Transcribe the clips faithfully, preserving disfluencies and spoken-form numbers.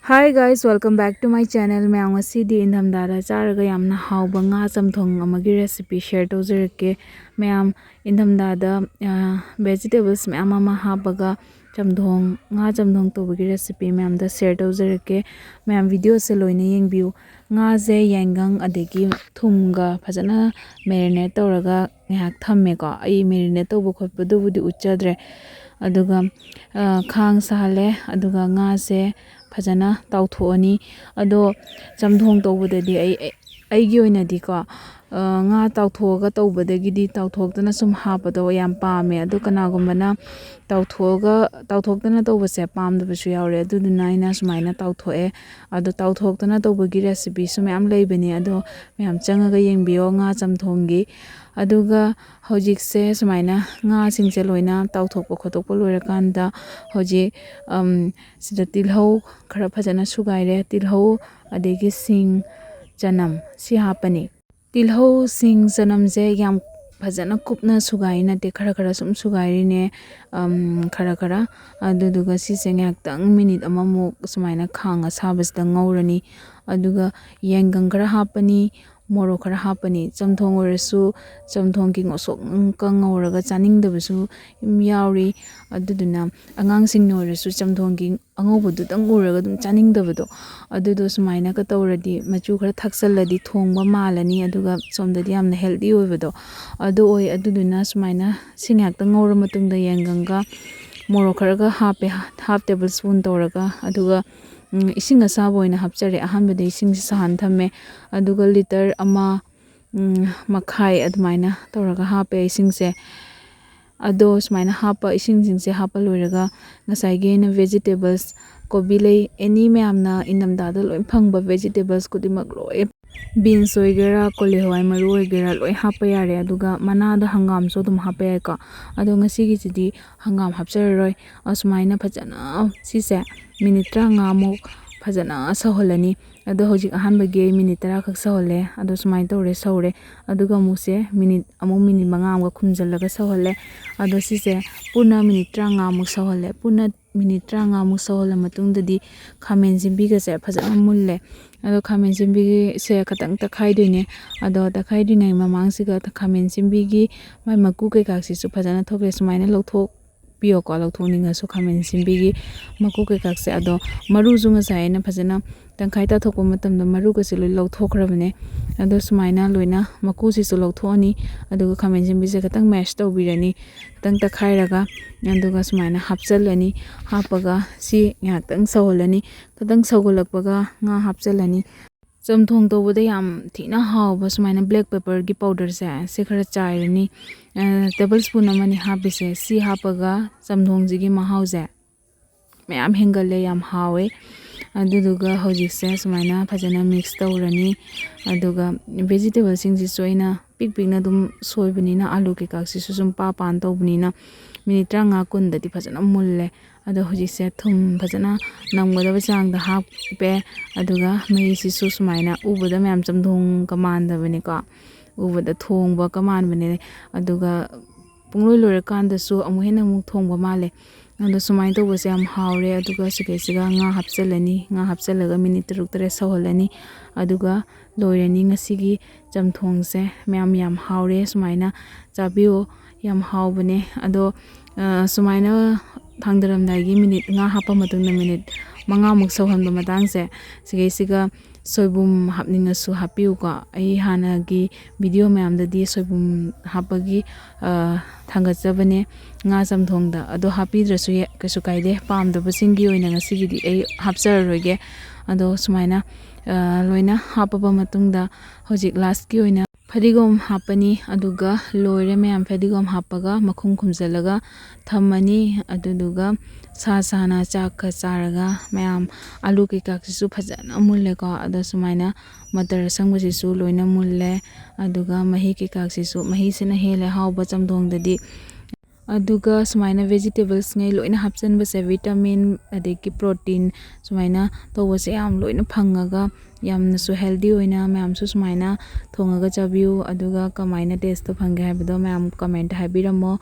Hi guys, welcome back to my channel. ꯃꯌꯥꯝ, ꯉꯁꯤꯗꯤ ꯏꯪꯊꯝꯊꯥꯗ ꯆꯥꯔꯒ ꯌꯥꯝꯅ ꯍꯥꯎꯕ ꯉꯥ ꯆꯝꯊꯣꯡ ꯑꯃꯒꯤ recipe share ꯇꯧꯖꯔꯛꯀꯦ꯫ ꯃꯌꯥꯝ, ꯏꯪꯊꯝꯊꯥꯗ vegetables ꯃꯌꯥꯝ ꯑꯃ ꯍꯥꯞꯄꯒ ꯆꯝꯊꯣꯡ, ꯉꯥ ꯆꯝꯊꯣꯡ ꯇꯧꯕꯒꯤ recipe ꯃꯌꯥꯝꯗ share ꯇꯧꯖꯔꯛꯀꯦ꯫ ꯃꯌꯥꯝ, videoꯁꯦ ꯂꯣꯏꯅ ꯌꯦꯡꯕꯤꯌꯨ꯫ ꯉꯥꯁꯦ ꯌꯥꯏꯉꯪ ꯑꯗꯒꯤ ꯊꯨꯝꯒ ꯐꯖꯅ marinate ꯇꯧꯔꯒ ꯉꯥꯏꯍꯥꯛ ꯊꯝꯃꯦꯀꯣ꯫ ꯑꯩ marinate ꯇꯧꯕ ꯈꯣꯠꯄꯗꯨꯕꯨꯗꯤ ꯎꯠꯆꯗ꯭ꯔꯦ꯫ ꯑꯗꯨꯒ ꯈꯥꯡ ꯁꯥꯍꯜꯂꯦ꯫ ꯑꯗꯨꯒ ꯉꯥꯁꯦ ꯐꯖꯅ ꯇꯥꯎꯊꯣꯛꯑꯅꯤ꯫ ꯑꯗꯣ ꯆꯝꯊꯣꯡ ꯇꯧꯕꯗꯗꯤ ꯑꯩ, ꯑꯩꯒꯤ ꯑꯣꯏꯅꯗꯤꯀꯣ, ꯉꯥ ꯇꯥꯎꯊꯣꯛꯑꯒ ꯇꯧꯕꯗꯒꯤꯗꯤ ꯇꯥꯎꯊꯣꯛꯇꯅ ꯁꯨꯝ ꯍꯥꯞꯄꯗꯣ ꯌꯥꯝ ꯄꯥꯝꯃꯦ꯫ ꯑꯗꯣ ꯀꯅꯥꯒꯨꯝꯕꯅ ꯇꯥꯎꯊꯣꯛꯑꯒ, ꯇꯥꯎꯊꯣꯛꯇꯅ ꯇꯧꯕꯁꯦ ꯄꯥꯝꯗꯕꯁꯨ ꯌꯥꯎꯔꯦ꯫ ꯑꯗꯨꯗꯨꯅ ꯑꯩꯅ ꯁꯨꯃꯥꯏꯅ ꯇꯥꯎꯊꯣꯛꯑꯦ꯫ ꯑꯗꯣ ꯇꯥꯎꯊꯣꯛꯇꯅ ꯇꯧꯕꯒꯤ recipeꯁꯨ ꯃꯌꯥꯝ ꯂꯩꯕꯅꯦ꯫ ꯑꯗꯣ ꯃꯌꯥꯝ ꯆꯪꯉꯒ ꯌꯦꯡꯕꯤꯌꯣ ꯉꯥ ꯆꯝꯊꯣꯡꯒꯤ꯫ ꯑꯗꯨꯒ ꯍꯧꯖꯤꯛꯁꯦ ꯁꯨꯃꯥꯏꯅ ꯉꯥꯁꯤꯡꯁꯦ ꯂꯣꯏꯅ ꯇꯥꯎꯊꯣꯛꯄ ꯈꯣꯠꯇꯣꯛꯄ ꯂꯣꯏꯔꯀꯥꯟꯗ ꯍꯧꯖꯤꯛ, ꯁꯤꯗ ꯇꯤꯜꯍꯧ ꯈꯔ ꯐꯖꯅ ꯁꯨꯒꯥꯏꯔꯦ꯫ ꯇꯤꯜꯍꯧ, ꯑꯗꯒꯤ ꯁꯤꯡ, ꯆꯅꯝ, ꯁꯤ ꯍꯥꯞꯄꯅꯤ꯫ ꯇꯤꯜꯍꯧ, ꯁꯤꯡ, ꯆꯅꯝꯁꯦ ꯌꯥꯝ ꯐꯖꯅ ꯀꯨꯞꯅ ꯁꯨꯒꯥꯏꯔꯤ ꯅꯠꯇꯦ, ꯈꯔ ꯈꯔ ꯁꯨꯝ ꯁꯨꯒꯥꯏꯔꯤꯅꯦ, ꯈꯔ ꯈꯔ꯫ ꯑꯗꯨꯗꯨꯒ ꯁꯤꯁꯦ ꯉꯥꯏꯍꯥꯛꯇꯪ minute ꯑꯃꯃꯨꯛ ꯁꯨꯃꯥꯏꯅ ꯈꯥꯡ ꯑꯁꯥꯕꯁꯤꯗ ꯉꯧꯔꯅꯤ꯫ ꯑꯗꯨꯒ ꯌꯥꯏꯉꯪ ꯈꯔ ꯍꯥꯞꯄꯅꯤ, ꯃꯣꯔꯣꯛ ꯈꯔ ꯍꯥꯞꯄꯅꯤ꯫ ꯆꯝꯊꯣꯡ ꯑꯣꯏꯔꯁꯨ ꯆꯝꯊꯣꯡꯒꯤ ꯉꯧꯁꯣꯛꯀ ꯉꯧꯔꯒ ꯆꯥꯅꯤꯡꯗꯕꯁꯨ ꯌꯥꯎꯔꯤ꯫ ꯑꯗꯨꯗꯨꯅ ꯑꯉꯥꯡꯁꯤꯡꯅ ꯑꯣꯏꯔꯁꯨ ꯆꯝꯊꯣꯡꯒꯤ ꯑꯉꯧꯕꯗꯨꯗꯪ ꯎꯔꯒ ꯑꯗꯨꯝ ꯆꯥꯅꯤꯡꯗꯕꯗꯣ, ꯑꯗꯨꯗꯣ ꯁꯨꯃꯥꯏꯅꯒ ꯇꯧꯔꯗꯤ, ꯃꯆꯨ ꯈꯔ ꯊꯥꯛꯆꯜꯂꯗꯤ ꯊꯣꯡꯕ ꯃꯥꯜꯂꯅꯤ, ꯑꯗꯨꯒ ꯁꯣꯝꯗꯗꯤ ꯌꯥꯝꯅ healthy ꯑꯣꯏꯕꯗꯣ ꯑꯗꯨ ꯑꯣꯏ꯫ ꯑꯗꯨꯗꯨꯅ ꯁꯨꯃꯥꯏꯅ ꯁꯤ ꯉꯥꯏꯍꯥꯛꯇꯪ ꯉꯧꯔ ꯃꯇꯨꯡꯗ ꯌꯥꯏꯉꯪꯒ ꯃꯣꯔꯣꯛ ꯈꯔꯒ ꯍꯥꯞꯄꯦ, half table spoon ꯇꯧꯔꯒ, ꯑꯗꯨꯒ ꯏꯁꯤꯡ ꯑꯁꯥꯕ ꯑꯣꯏꯅ ꯍꯥꯞꯆꯔꯦ꯫ ꯑꯍꯥꯟꯕꯗ ꯏꯁꯤꯡꯁꯦ ꯁꯥꯍꯟ ꯊꯝꯃꯦ꯫ ꯑꯗꯨꯒ litre ꯑꯃ ꯃꯈꯥꯏ ꯑꯗꯨꯃꯥꯏꯅ ꯇꯧꯔꯒ ꯍꯥꯞꯄꯦ ꯏꯁꯤꯡꯁꯦ꯫ ꯑꯗꯣ ꯁꯨꯃꯥꯏꯅ ꯍꯥꯞꯄ, ꯏꯁꯤꯡꯁꯤꯡꯁꯦ ꯍꯥꯞꯄ ꯂꯣꯏꯔꯒ ꯉꯁꯥꯏꯒꯤ ꯑꯩꯅ vegetables, ꯀꯣꯕꯤ ꯂꯩ, any ꯃꯌꯥꯝꯅ ꯏꯪꯊꯝꯊꯥꯗ ꯂꯣꯏ ꯐꯪꯕ vegetables ꯈꯨꯗꯤꯡꯃꯛ ꯂꯣꯏ, beans ꯑꯣꯏꯒꯦꯔꯥ, ꯀꯣꯂꯤ ꯍꯋꯥꯏ ꯃꯔꯨ ꯑꯣꯏꯒꯦꯔꯥ, ꯂꯣꯏ ꯍꯥꯞꯄ ꯌꯥꯔꯦ꯫ ꯑꯗꯨꯒ ꯃꯅꯥꯗ ꯍꯪꯒꯥꯝꯁꯨ ꯑꯗꯨꯝ ꯍꯥꯞꯄ ꯌꯥꯏꯀꯣ꯫ ꯑꯗꯣ ꯉꯁꯤꯒꯤꯁꯤꯗꯤ ꯍꯪꯒꯥꯝ ꯍꯥꯞꯆꯔꯔꯣꯏ꯫ ꯑꯁꯨꯃꯥꯏꯅ ꯐꯖꯅ ꯁꯤꯁꯦ minute ꯇꯔꯥꯃꯉꯥꯃꯨꯛ ꯐꯖꯅ ꯁꯧꯍꯜꯂꯅꯤ꯫ ꯑꯗꯣ ꯍꯧꯖꯤꯛ ꯑꯍꯥꯟꯕꯒꯤ ꯑꯩ minute ꯇꯔꯥ ꯈꯛ ꯁꯧꯍꯜꯂꯦ꯫ ꯑꯗꯣ ꯁꯨꯃꯥꯏꯅ ꯇꯧꯔꯦ, ꯁꯧꯔꯦ꯫ ꯑꯗꯨꯒ ꯑꯃꯨꯛꯁꯦ minute, ꯑꯃꯨꯛ minute ꯃꯉꯥ ꯑꯃꯒ ꯈꯨꯝꯖꯤꯜꯂꯒ ꯁꯧꯍꯜꯂꯦ꯫ ꯑꯗꯣ ꯁꯤꯁꯦ ꯄꯨꯟꯅ minute ꯇꯔꯥꯃꯉꯥꯃꯨꯛ ꯁꯧꯍꯜꯂꯦ꯫ ꯄꯨꯟꯅ ꯃꯤꯅꯤꯠ ꯇꯔꯥꯃꯉꯥꯃꯨꯛ ꯁꯧꯍꯜꯂ ꯃꯇꯨꯡꯗꯗꯤ ꯈꯥꯃꯦꯟ ꯑꯁꯤꯟꯕꯤꯒꯁꯦ ꯐꯖꯅ ꯃꯨꯜꯂꯦ꯫ ꯑꯗꯣ ꯈꯥꯃꯦꯟ ꯑꯁꯤꯟꯕꯤꯁꯦ ꯈꯇꯪ ꯇꯛꯈꯥꯏꯗꯣꯏꯅꯦ꯫ ꯑꯗꯣ ꯇꯛꯈꯥꯏꯗ꯭ꯔꯤꯉꯩ ꯃꯃꯥꯡꯁꯤꯒ ꯈꯥꯃꯦꯟ ꯑꯁꯤꯟꯕꯤꯒꯤ ꯃꯥꯏ ꯃꯀꯨ ꯀꯩꯀꯥꯁꯤꯁꯨ ꯐꯖꯅ ꯊꯣꯛꯂꯦ꯫ ꯁꯨꯃꯥꯏꯅ ꯂꯧꯊꯣꯛꯄꯤꯌꯣꯀꯣ, ꯂꯧꯊꯣꯛꯅꯤꯡꯉꯁꯨ ꯈꯥꯃꯦꯟ ꯑꯁꯤꯟꯕꯤꯒꯤ ꯃꯀꯨ ꯀꯩꯀꯥꯁꯦ꯫ ꯑꯗꯣ ꯃꯔꯨꯁꯨ ꯉꯁꯥꯏ ꯑꯩꯅ ꯐꯖꯅ ꯇꯪꯈꯥꯏ ꯇꯥꯊꯣꯛꯄ ꯃꯇꯝꯗ ꯃꯔꯨꯒꯁꯦ ꯂꯣꯏ ꯂꯧꯊꯣꯛꯈ꯭ꯔꯕꯅꯦ꯫ ꯑꯗꯣ ꯁꯨꯃꯥꯏꯅ ꯂꯣꯏꯅ ꯃꯀꯨꯁꯤꯁꯨ ꯂꯧꯊꯣꯛꯑꯅꯤ꯫ ꯑꯗꯨꯒ ꯈꯥꯃꯦꯟ ꯑꯁꯤꯟꯕꯤꯁꯦ ꯈꯤꯇꯪ ꯃꯦꯁ ꯇꯧꯕꯤꯔꯅꯤ, ꯈꯤꯇꯪ ꯇꯛꯈꯥꯏꯔꯒ꯫ ꯑꯗꯨꯒ ꯁꯨꯃꯥꯏꯅ ꯍꯥꯞꯆꯜꯂꯅꯤ꯫ ꯍꯥꯞꯄꯒ ꯁꯤ ꯉꯥꯏꯍꯥꯛꯇꯪ ꯁꯧꯍꯜꯂꯅꯤ꯫ ꯈꯤꯇꯪ ꯁꯧꯒꯠꯂꯛꯄꯒ ꯉꯥ ꯍꯥꯞꯆꯜꯂꯅꯤ꯫ ꯆꯝꯊꯣꯡ ꯇꯧꯕꯗ ꯌꯥꯝ ꯊꯤꯅ ꯍꯥꯎꯕ ꯁꯨꯃꯥꯏꯅ ꯕ꯭ꯂꯦꯛ ꯄꯦꯄꯔꯒꯤ ꯄꯥꯎꯗꯔꯁꯦ ꯁꯤ ꯈꯔ ꯆꯥꯏꯔꯅꯤ꯫ ꯇꯦꯕꯜ ꯁ꯭ꯄꯨꯟ ꯑꯃꯅꯤ ꯍꯥꯞꯄꯤꯁꯦ꯫ ꯁꯤ ꯍꯥꯞꯄꯒ ꯆꯝꯊꯣꯡꯁꯤꯒꯤ ꯃꯍꯥꯎꯁꯦ ꯃꯌꯥꯝ ꯍꯦꯟꯒꯠꯂꯦ, ꯌꯥꯝ ꯍꯥꯎꯋꯦ꯫ ꯑꯗꯨꯗꯨꯒ ꯍꯧꯖꯤꯛꯁꯦ ꯁꯨꯃꯥꯏꯅ ꯐꯖꯅ ꯃꯤꯛꯁ ꯇꯧꯔꯅꯤ꯫ ꯑꯗꯨꯒ ꯚꯦꯖꯤꯇꯦꯕꯜꯁꯤꯡꯁꯤꯁꯨ ꯑꯩꯅ ꯄꯤꯛ ꯄꯤꯛꯅ ꯑꯗꯨꯝ ꯁꯣꯏꯕꯅꯤꯅ, ꯑꯥꯂꯨ ꯀꯩꯀꯥꯁꯤꯁꯨ ꯁꯨꯝ ꯄꯥ ꯄꯥꯟ ꯇꯧꯕꯅꯤꯅ, ꯃꯤꯅꯤꯠ ꯇꯔꯥꯃꯉꯥ ꯀꯨꯟꯗꯗꯤ ꯐꯖꯅ ꯃꯨꯜꯂꯦ꯫ ꯑꯗꯣ ꯍꯧꯖꯤꯛꯁꯦ ꯊꯨꯝ ꯐꯖꯅ ꯅꯝꯒꯗꯕ ꯆꯥꯡꯗ ꯍꯥꯞꯄꯦ꯫ ꯑꯗꯨꯒ ꯃꯩꯁꯤꯁꯨ ꯁꯨꯃꯥꯏꯅ ꯎꯕꯗ ꯃꯌꯥꯝ ꯆꯝꯊꯣꯡꯒ ꯃꯥꯟꯗꯕꯅꯤꯀꯣ, ꯎꯕꯗ ꯊꯣꯡꯕꯒ ꯃꯥꯟꯕꯅꯦ꯫ ꯑꯗꯨꯒ ꯄꯨꯡꯂꯣꯏ ꯂꯣꯏꯔꯀꯥꯟꯗꯁꯨ ꯑꯃꯨꯛ ꯍꯦꯟꯅ ꯑꯃꯨꯛ ꯊꯣꯡꯕ ꯃꯥꯜꯂꯦ꯫ ꯑꯗꯣ ꯁꯨꯃꯥꯏꯅ ꯇꯧꯕꯁꯦ ꯌꯥꯝ ꯍꯥꯎꯔꯦ꯫ ꯑꯗꯨꯒ ꯁꯤꯗꯩꯁꯤꯒ ꯉꯥ ꯍꯥꯞꯆꯤꯜꯂꯅꯤ꯫ ꯉꯥ ꯍꯥꯞꯆꯤꯜꯂꯒ ꯃꯤꯅꯤꯠ ꯇꯔꯨꯛ ꯇꯔꯦꯠ ꯁꯧꯍꯜꯂꯅꯤ꯫ ꯑꯗꯨꯒ ꯂꯣꯏꯔꯅꯤ ꯉꯁꯤꯒꯤ ꯆꯝꯊꯣꯡꯁꯦ꯫ ꯃꯌꯥꯝ ꯌꯥꯝ ꯍꯥꯎꯔꯦ꯫ ꯁꯨꯃꯥꯏꯅ ꯆꯥꯕꯤꯌꯨ꯫ ꯌꯥꯝ ꯍꯥꯎꯕꯅꯦ꯫ ꯑꯗꯣ, ꯑ, ꯁꯨꯃꯥꯏꯅ ꯊꯥꯡꯗꯔꯝꯗꯥꯏꯒꯤ ꯃꯤꯅꯤꯠ ꯉꯥ ꯍꯥꯞꯄ ꯃꯇꯨꯡꯗ ꯃꯤꯅꯤꯠ ꯃꯉꯥꯃꯨꯛ ꯁꯧꯍꯟꯕ ꯃꯇꯥꯡꯁꯦ, ꯁꯤꯒꯩꯁꯤꯒ ꯁꯣꯏꯕꯨꯝ ꯍꯥꯞꯅꯤꯡꯉꯁꯨ ꯍꯥꯞꯄꯤꯌꯨꯀꯣ꯫ ꯑꯩ ꯍꯥꯟꯅꯒꯤ ꯚꯤꯗꯤꯑꯣ ꯃꯌꯥꯝꯗꯗꯤ ꯁꯣꯏꯕꯨꯝ ꯍꯥꯞꯄꯒꯤ, ꯑ, ꯊꯥꯡꯒꯠꯆꯕꯅꯦ ꯉꯥ ꯆꯝꯊꯣꯡꯗ꯫ ꯑꯗꯣ ꯍꯥꯞꯄꯤꯗ꯭ꯔꯁꯨ ꯌꯥ-, ꯀꯩꯁꯨ ꯀꯥꯏꯗꯦ꯫ ꯄꯥꯝꯗꯕꯁꯤꯡꯒꯤ ꯑꯣꯏꯅ ꯉꯁꯤꯒꯤꯗꯤ ꯑꯩ ꯍꯥꯞꯆꯔꯔꯣꯏꯒꯦ꯫ ꯑꯗꯣ ꯁꯨꯃꯥꯏꯅ, ꯑ, ꯂꯣꯏꯅ ꯍꯥꯞꯄꯕ ꯃꯇꯨꯡꯗ ꯍꯧꯖꯤꯛ ꯂꯥꯁꯀꯤ ꯑꯣꯏꯅ ꯐꯗꯤꯒꯣꯝ ꯍꯥꯞꯄꯅꯤ꯫ ꯑꯗꯨꯒ ꯂꯣꯏꯔꯦ ꯃꯌꯥꯝ, ꯐꯗꯤꯒꯣꯝ ꯍꯥꯞꯄꯒ ꯃꯈꯨꯝ ꯈꯨꯝꯖꯤꯜꯂꯒ ꯊꯝꯃꯅꯤ꯫ ꯑꯗꯨꯗꯨꯒ ꯁꯥ ꯁꯥꯅ ꯆꯥꯛꯀ ꯆꯥꯔꯒ ꯃꯌꯥꯝ, ꯑꯥꯂꯨ ꯀꯩꯀꯥꯁꯤꯁꯨ ꯐꯖꯅ ꯃꯨꯜꯂꯦꯀꯣ꯫ ꯑꯗꯣ ꯁꯨꯃꯥꯏꯅ ꯃꯇꯔ ꯑꯁꯪꯕꯁꯤꯁꯨ ꯂꯣꯏꯅ ꯃꯨꯜꯂꯦ꯫ ꯑꯗꯨꯒ ꯃꯍꯤ ꯀꯩꯀꯥꯁꯤꯁꯨ, ꯃꯍꯤꯁꯤꯅ ꯍꯦꯜꯂꯦ ꯍꯥꯎꯕ ꯆꯝꯊꯣꯡꯗꯗꯤ꯫ ꯑꯗꯨꯒ ꯁꯨꯃꯥꯏꯅ ꯚꯦꯖꯤꯇꯦꯕꯜꯁꯉꯩ ꯂꯣꯏꯅ ꯍꯥꯞꯆꯤꯟꯕꯁꯦ, ꯚꯤꯇꯥꯃꯤꯟ ꯑꯗꯒꯤ ꯄ꯭ꯔꯣꯇꯤꯟ ꯁꯨꯃꯥꯏꯅ ꯇꯧꯕꯁꯦ ꯌꯥꯝ ꯂꯣꯏꯅ ꯐꯪꯉꯒ ꯌꯥꯝꯅꯁꯨ ꯍꯦꯜꯗꯤ ꯑꯣꯏꯅ ꯃꯌꯥꯝꯁꯨ ꯁꯨꯃꯥꯏꯅ ꯊꯣꯡꯉꯒ ꯆꯥꯕꯤꯌꯨ꯫ ꯑꯗꯨꯒ ꯀꯃꯥꯏꯅ ꯇꯦꯁꯇꯣ ꯐꯪꯒꯦ ꯍꯥꯏꯕꯗꯣ ꯃꯌꯥꯝ ꯀꯃꯦꯟꯇ ꯍꯥꯏꯕꯤꯔꯝꯃꯣ꯫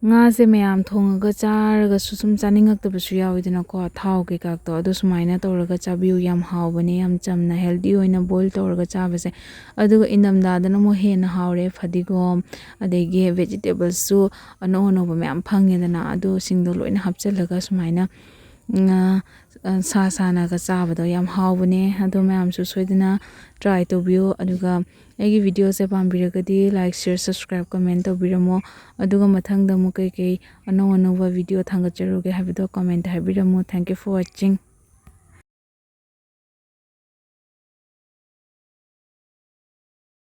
ꯉꯥꯁꯦ ꯃꯌꯥꯝ ꯊꯣꯡꯉꯒ ꯆꯥꯔꯒꯁꯨ ꯁꯨꯝ ꯆꯥꯅꯤꯡꯉꯛꯇꯕꯁꯨ ꯌꯥꯎꯋꯤꯗꯅꯀꯣ, ꯊꯥꯎ ꯀꯩꯀꯥꯗꯣ꯫ ꯑꯗꯨ ꯁꯨꯃꯥꯏꯅ ꯇꯧꯔꯒ ꯆꯥꯕꯤꯌꯨ, ꯌꯥꯝ ꯍꯥꯎꯕꯅꯦ, ꯌꯥꯝ ꯆꯝꯅ healthy ꯑꯣꯏꯅ boil ꯇꯧꯔꯒ ꯆꯥꯕꯁꯦ꯫ ꯑꯗꯨꯒ ꯏꯪꯊꯝꯊꯥꯗꯅ ꯑꯃꯨꯛ ꯍꯦꯟꯅ ꯍꯥꯎꯔꯦ, ꯐꯗꯤꯒꯣꯝ ꯑꯗꯒꯤ vegetablesꯁꯨ ꯑꯅꯧ ꯑꯅꯧꯕ ꯃꯌꯥꯝ ꯐꯪꯉꯦꯗꯅ, ꯑꯗꯨꯁꯤꯡꯗꯣ ꯂꯣꯏꯅ ꯍꯥꯞꯆꯤꯜꯂꯒ ꯁꯨꯃꯥꯏꯅ ꯉꯥ, ꯑ, ꯁꯥ ꯁꯥꯅꯒ ꯆꯥꯕꯗꯣ ꯌꯥꯝ ꯍꯥꯎꯕꯅꯦ꯫ ꯑꯗꯣ ꯃꯌꯥꯝꯁꯨ ꯁꯣꯏꯗꯅ try ꯇꯧꯕꯤꯌꯨ꯫ ꯑꯗꯨꯒ ꯑꯩꯒꯤ videoꯁꯦ ꯄꯥꯝꯕꯤꯔꯒꯗꯤ like, share, subscribe, comment ꯇꯧꯕꯤꯔꯝꯃꯣ꯫ ꯑꯗꯨꯒ ꯃꯊꯪꯗ ꯑꯃꯨꯛ ꯀꯩꯀꯩ ꯑꯅꯧ ꯑꯅꯧꯕ video ꯊꯥꯡꯒꯠꯆꯔꯨꯒꯦ ꯍꯥꯏꯕꯗꯣ comment ꯍꯥꯏꯕꯤꯔꯝꯃꯣ꯫ Thank you for watching.